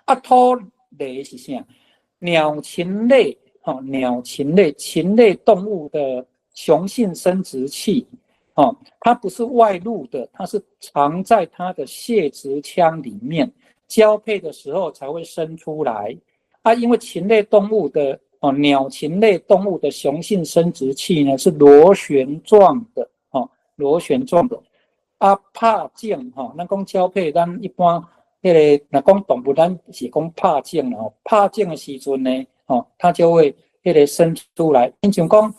啊，土螺是啥？鳥禽類，吼，鳥禽類，禽類動物的雄性生殖器，哦，它不是外露的，它是藏在它的泄殖腔裡面，交配的時候才會生出來。啊，因為禽類動物的哦，鳥禽類動物的雄性生殖器呢是螺旋狀的，哦，螺旋狀的。啊，拍種吼，咱講交配，咱一般彼个若講動物，咱是講拍種吼，拍種的時陣呢，吼，它就會彼个生出來。親像講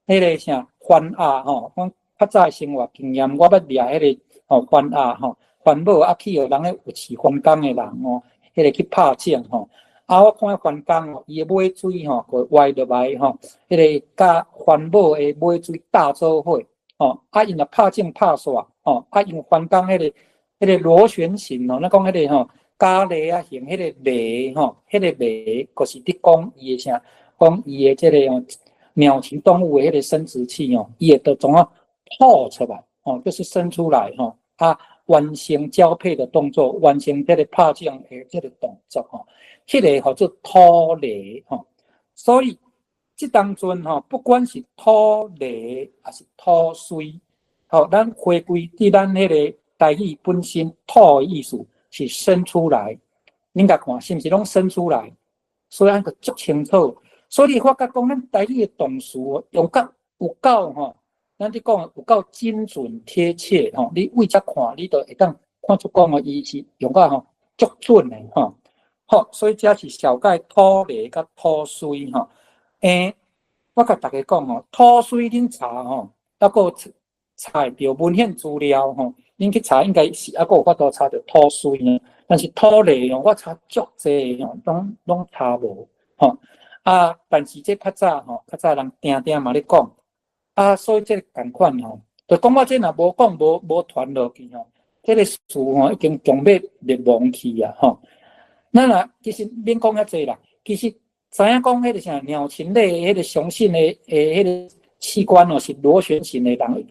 彼个啥番鴨吼，講較早的生活經驗，我捌掠彼個吼番鴨吼，番母啊去予人咧有飼番公的人哦，彼个去拍種吼。啊，我看番公哦，伊的尾椎吼，會歪落來吼，彼个佮番母的尾椎搭做伙，吼，啊，𪜶若拍種拍煞，吼，啊，因番公彼个螺旋形哦，咱講彼个吼，咖喱仔形，彼个螺吼，彼个螺，就是佇講伊的啥，講伊的這个哦，鳥禽動物的彼個生殖器哦，伊會都怎啊吐出來，哦，就是生出來吼，啊，完成交配的動作，完成這個拍種的這個動作吼。彼个號做土螺吼，所以這當陣吼，不管是土螺抑是土媠，吼，咱回歸佇咱彼个台語本身，吐的意思是生出來，恁共看是毋是攏生出來？所以按個足清楚。所以你發覺講，咱台語的動詞用甲有夠吼，咱佇講有夠精準貼切吼，你對這看，你就會當看出講哦，伊是用甲吼足準的吼。好，所以這是紹介土螺佮土媠吼。我共大家講吼，土媠恁查吼，猶閣查會著文獻資料吼，恁去查應該是猶閣有法度查著土媠呢。但是土螺哦，我查足濟吼，攏查無吼。啊，但是這較早吼，較早人定定嘛咧講，啊，所以這個仝款吼，就講我這若無講無傳落去吼，這個詞吼已經強欲滅亡去啊吼。咱若其實免講遐濟啦，其實知影講彼個啥鳥禽類彼個雄性的彼個器官哦是螺旋形的人，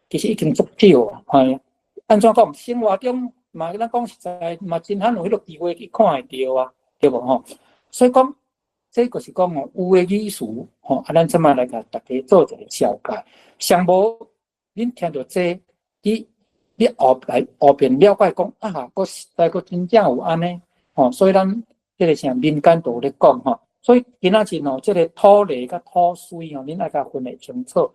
其實已經足少啊。嘿，按怎講？生活中嘛，咱講實在嘛，真罕有彼個機會去看會著啊，對無吼？所以講，這就是講哦，有的語詞吼，啊，咱這擺來共大家做一個紹介。上無恁聽著這，你後來後邊了解講啊，閣實在閣真正有按呢。吼，所以咱彼個啥民間都有咧講吼，所以今仔日吼，這個土螺佮土媠吼，恁愛共分會清楚。